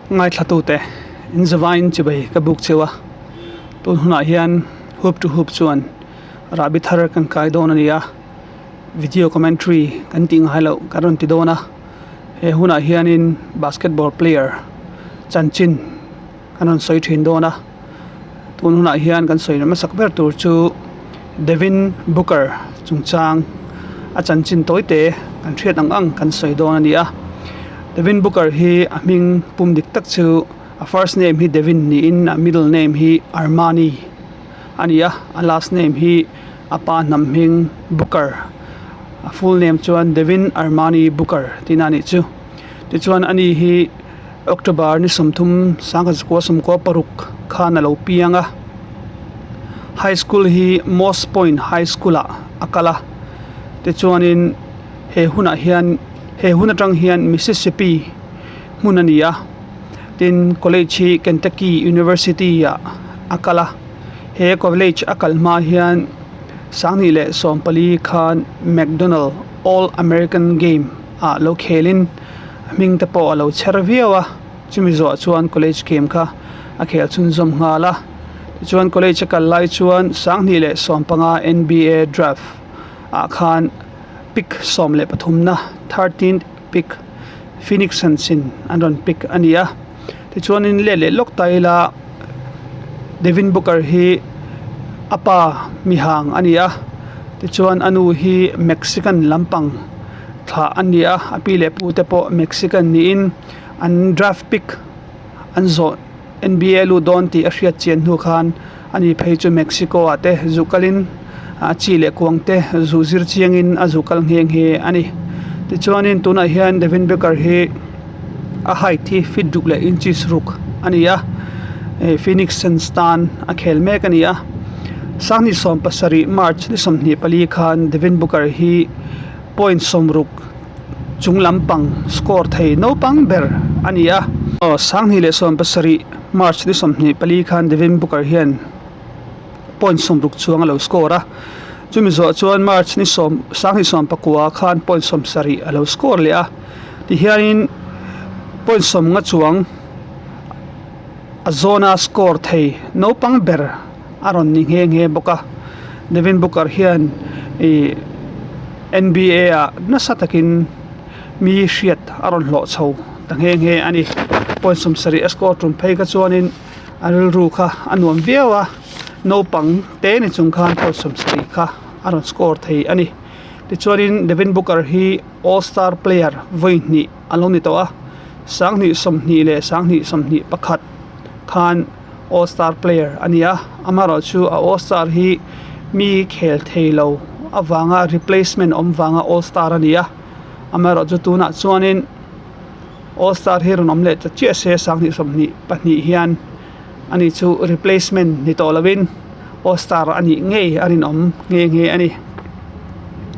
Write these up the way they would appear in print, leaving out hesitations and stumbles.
Ngaithlatute, in zavaiin chibai ka buk cheu a, tun hunah hian hup to hup chuan rahbi thar kan kai dawn a ni a, video commentary kan tih ngai loh kan rawn ti dawn a, he hunah hianin basketball player chanchin kan rawn sawi thin dawn a, tun hunah hian kan sawi hmasak ber tur chu Devin Booker chungchang a chanchin tawi te kan hriat ang ang kan sawi dawn a ni a, Devin Booker hi a hming pum dik tak chu a first name hi Devin niin a middle name hi Armani a ni a, a last name hi a pa hnam hming Booker a full name chuan Devin Armani Booker tihna a nih chu tichuan ani hi. October ni 30 1996 khan a lo piang a, high school hi Moss Point High School ah a kal a, tichuanin he hunah hian he hun atang hian Mississippi hmun a ni a, tin college hi Kentucky University ah a kal a, he college a kal hma hian 2014 khan McDonald All American Game ah lo khelin. A hming te pawh a lo chher viau a, chumi zawh chuan college game kha a khel chhunzawm nghal a, tichuan college a kal lai chuan 2015 N_B_A draft ah khan pick 13 na thirteenth pick Phoenix Suns in an rawn pick a ni a, tichuanin let leh lawk ta ila Devin Booker hi a pa mihang a ni a, tichuan a nu hi Mexican lampang. Thlah a ni a, a pi leh pu te pawh Mexican niin an draft pick an zawh N_B_A lut dawn tih a hriat chian hnu khan ani phei chu Mexico ah te zu kalin a chi leh kuang te zu zir chiangin a zu kal nghe nghe a ni. Tichuanin tunah hian Devin Booker hi a height hi feet ruk leh inches ruk a ni a, Phoenix Suns tan a khel mek a ni a, 2017 March ni 24 khan Devin Booker hi. Point 60 chung lampang score thei naupang ber a ni a. 2017 March ni 24 khan Devin Booker hian point 60 chuang a lo score a, chumi zawh chuan March ni 2019 khan point 70 a lo score leh a, tihianin point 50 chuang a zawna score thei naupang ber a rawn ni nghe nghe bawk a, Devin Booker hian ih N_B_A ah nasa takin mi hriat a rawn hlawh chho ta nghe nghe a ni, point 70 a score tum phei kha chuanin a rilru kha a nuam viau a, naupang te ni chung khan point 70 kha a rawn score thei a ni, tichuanin Devin Booker hi all star player vawi hnih a lo ni tawh a, 2020 leh 2021 khan. All Star player a ni a, amaherawhchu a All Star hi mi khel thei lo avanga replacement awm vanga All Star a ni a, amaherawhchu tunah chuanin All Star hi rawn awm leh ta chiah se 2022 hian ani chu replacement ni tawh lovin All Star a nih ngei a rinawm nghe nghe a ni.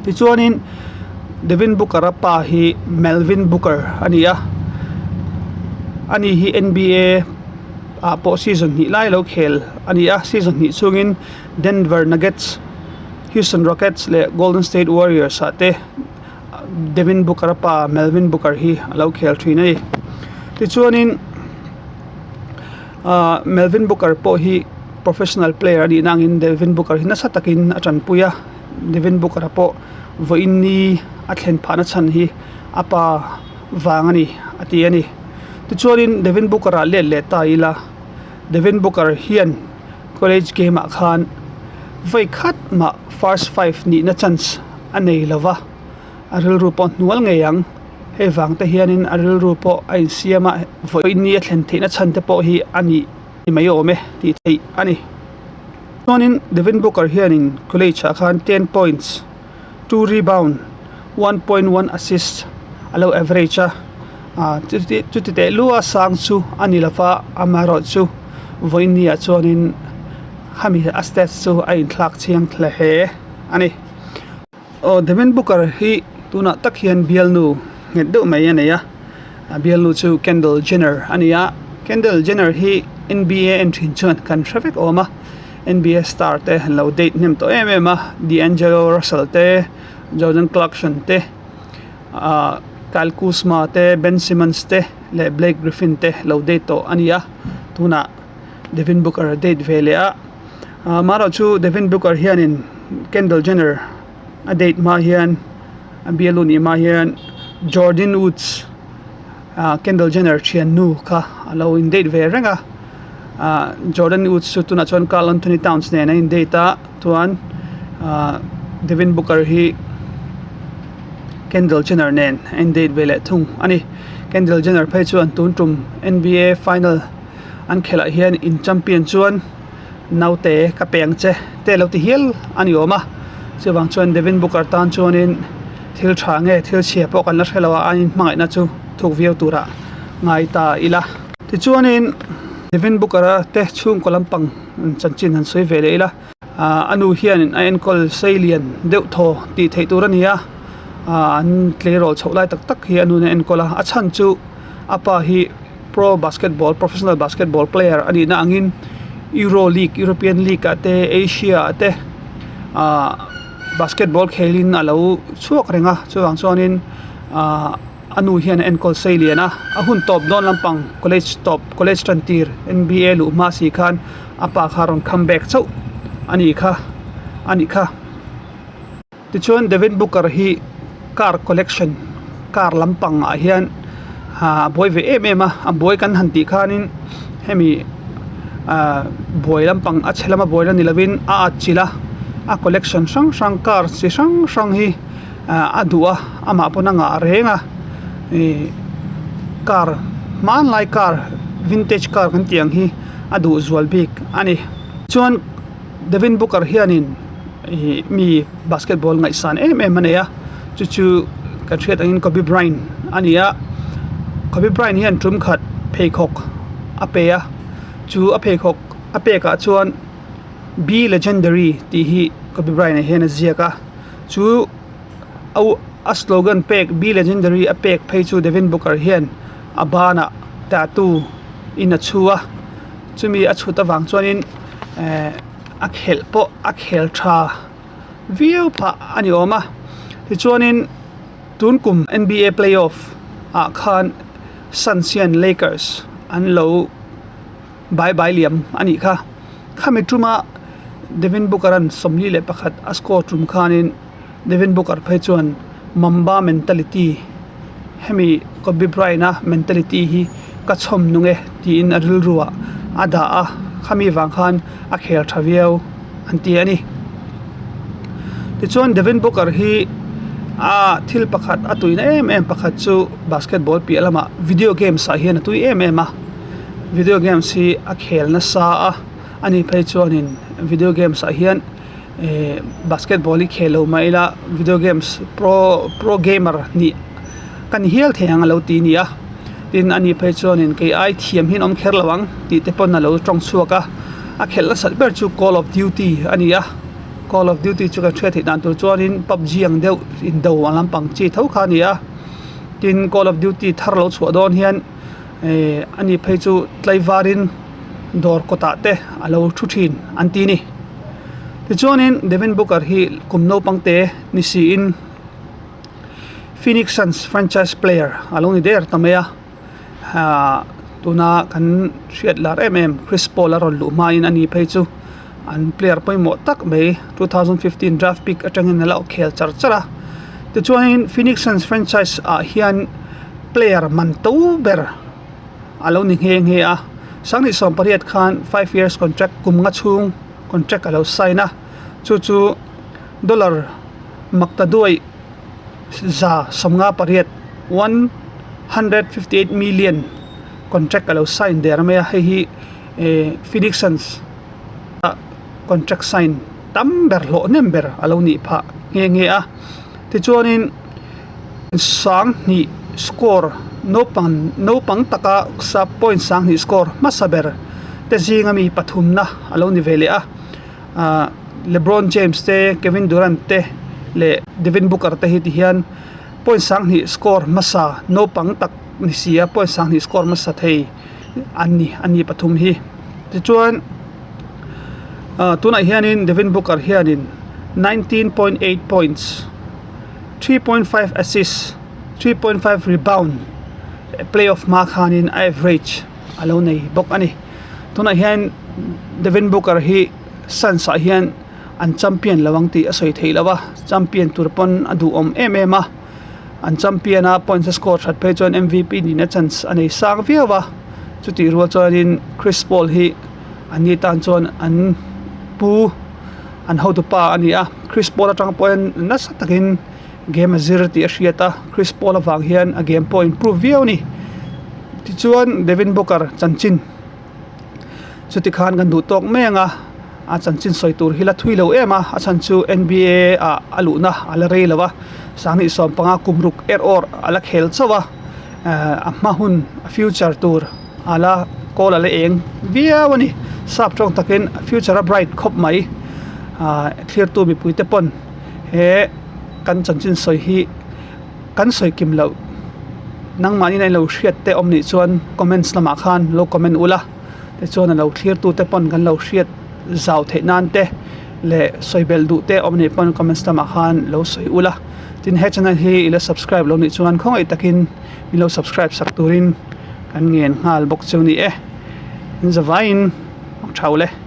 Tichuanin Devin Booker a pa hi Melvin Booker a ni a, ani hi N_B_A ah pawh season hnih lai lo khel a ni a, season hnih chungin Denver Nuggets, Houston Rockets leh Golden State Warriors ah te Devin Booker a pa Melvin Booker hi a lo khel thin a ni. Tichuanin ah Melvin Booker pawh hi professional player a nih nangin Devin Booker hi nasa takin a tanpui a, Devin Booker a pawh vawiin ni a thlen phahna chhan hi a pa vang a ni a ti a ni. Tichuanin Devin Booker ah let leh ta ila, Devin Booker hian college game ah khan vawi khat mah first five nihna chance a nei lo va, a rilru pawh hnual ngei ang. Hei vang te hianin a rilru pawh a insiam a, vawiin ni a thlen theihna chhan te pawh hi a nih mai awm e tih theih a ni. Chuanin Devin Booker hianin college ah khan 10 points, 2 rebound, 1.1 assist a lo average a, ah chuti teh lua sang chu a ni lova, amaherawhchu vawiin ni ah chuanin khami a stats chu a inthlak chiang hle hle a ni. Aw Devin Booker hi tunah tak hian bialnu nghet deuh mai a nei a, a bialnu chu Kendall Jenner a ni a, Kendall Jenner hi N_B_A en thin chuan kan hre vek awm a, N_B_A star te an lo date hnem tawh em em a, D'Angelo Russell te, Jordan Clarkson te, ah Kyle Kuzma te, Ben Simmons te. leh Blake Griffin te lo date tawh a ni a, tunah Devin Booker a date ve leh a. Amaherawhchu Devin Booker hianin Kendall Jenner a date hma hian a bialu nih hma hian Jordyn Woods ah Kendall Jenner thiannu kha a lo in date ve reng a ah Jordyn Woods chu tunah chuan Karl Anthony Towns nen an in date a chuan ah Devin Booker hi Kendall Jenner nen a in date ve leh thung a ni Kendall Jenner phei chuan tun tum N_B_A final an khelh ah hian in champion chuan naute ka pe ang che te lo ti hial a ni awm a chuvang chuan Devin Booker tan chuanin thil tha nge thil chhia pawh kan la hre lo a a inhmangaihna chu thuk viau turah ngai ta ila. Tichuanin Devin Booker a te chhungkaw lampang chanchin han sawi ve leh ila ah a nu hianin a enkawl sei lian deuh thaw tih theih tur a ni a ah an tleirawl chhoh lai tak tak hi a nu'n a enkawl a a chhan chu a pa hi Pro basketball professional basketball player a nihna angin Euro league European league ah te Asia ah te ahh basketball khelin a lo chhuak reng a chuvang chuanin ahh a nu hian a enkawl sei lian a a hun tawp dawn lampang college tawp college tan tir N_B_A luh hma si khan a pa kha a rawn come back chauh a nih kha a nih kha. Tichuan Devin Booker hi car collection car lampang ah hian ah a buai ve em em a a buai kan han tih khanin hemi ah buai lampang a chhe lama buai la ni lovin a atchilh a a collection hrang hrang car chi hrang hrang hi ah a duh a amah pawn a ngah reng a ih car hmanlai car vintage car kan tih ang hi a duh zual bik a ni chuan. Devin Booker hianin ih mi basketball ngaihsan em em a nei a chu chu kan hriat angin Kobe Bryant a ni a Kobe Bryant hian tum khat pheikhawk a pe a chu a pheikhawk a pek ah chuan be legendary tih hi Kobe Bryant ah hian a ziak a chu a slogan pek be legendary a pek phei chu Devin Booker hian a banah tattoo in a chhu a. Chumi a chhut avang chuanin ehh a khelh pawh a khel tha viau phah a ni awm a tichuanin tun kum N_B_A playoff ah khan Suns hian Lakers an lo bai bai liam a nih kha khami tuma Devin Booker an 41 a score tum khanin Devin Booker phei chuan Mamba mentality hemi Kobe Bryant a mentality hi ka chhawm nung e tiin a rilru ah a dah a khami vang khan a khel tha viau an ti a ni. Tichuan Devin Booker hi a thil pakhat a tuina em em pakhat chu basketball piah lamah video games ah hian a tui em em a video games hi a khel nasa a ani phei chuanin video games ah hian Ehh basketball hi khel lo mah ila video games pro pro gamer nih ka ni hial thei ang a lo ti a ni a tin ani phei chuanin kei ai thiam hi an awm kher lo ang tih te pawn a lo tawng chhuak a a khelh nasat ber chu call of duty a ni a call of duty chu kan hriat theih dan tur chuanin pubg ang deuh indo ang lampang chi tho kha a ni a tin call of duty thar lo chhuah dawn hian ehh ani phei chu tlaivarin dawr kawtah te a lo thu thin an ti a ni. Tichuanin Devin Booker hi kum naupang te ni siin Phoenix Suns franchise player a lo ni der ta mai a, aaa tuna kan hriat lar em em Chris Paul a rawn luh hmain ani phei chu an player pawimawh tak mai 2015 draft pick atangin a lo khel char char a. Tichuanin Phoenix Suns franchise ah hian player man to ber a lo ni nghe nghe a, 2018 khan five years contract kum nga chhung contract a lo sign a, chu chu dollar makta duai 158 158 million contract a lo sign der mai a, hei hi eh Phoenix Suns ah contract sign tam ber hlawh hnem ber a lo nih phah nghe nghe a, tichuanin 2000 score naupang naupang taka sub point 2000 score hmasa ber te zinga mi pathumna a lo ni ve leh a ahh Lebron James te Kevin Durant te leh Devin Booker te hi ti hian point 2000 score hmasa naupang tak ni si a point 2000 score hmasa thei an ni a ni pathum hi tichuan ahh tunah hianin Devin Booker hianin 19.8 points 3.5 assist, 3.5 rebound Playoff hma khanin a average a lo nei bawk a ni. Tunah hian Devin Booker hi Suns ah hian an champion lo ang tih a sawi theih loh a, champion tur pawn a duhawm em em a, an champion a points a score that phei chuan M_V_P nihna chance a nei sang viau a, chutih rual chuanin Chris Paul hi an ni tan chuan an pu an hotu pa a ni a, Chris Paul atang pawhin nasa takin game a zir tih a hriat a, Chris Paul avang hian a game pawh a improve viau a ni. Tichuan Devin Booker chanchin chuti khan kan duh tawk mai ang a, a chanchin sawi tur hi la thui lo em a, a chhan chu N_B_A ah a luhna a la rei lo a, sanghnih 15 kum ruk er awr a la khel chauh a, a hma hun a future tur a la kawl a la eng viau a ni. Sap tawng takin future a bright khawp mai, thlirtu mipuite pawn he kan chanchin sawi hi kan sawi kim loh nangmahni in lo hriat te awm nih chuan comments lamah khan lo comment ula tichuan a lo thlir tu te pawn kan lo hriat zau theih nan te leh sawi belh duh te awm nih pawn comments lamah khan lo sawi ula tin he channel hi i la subscribe lo nih chuan khawngaih takin min lo subscribe sak turin kan ngen nghal bawk chu ni e in zavaiin tha ule.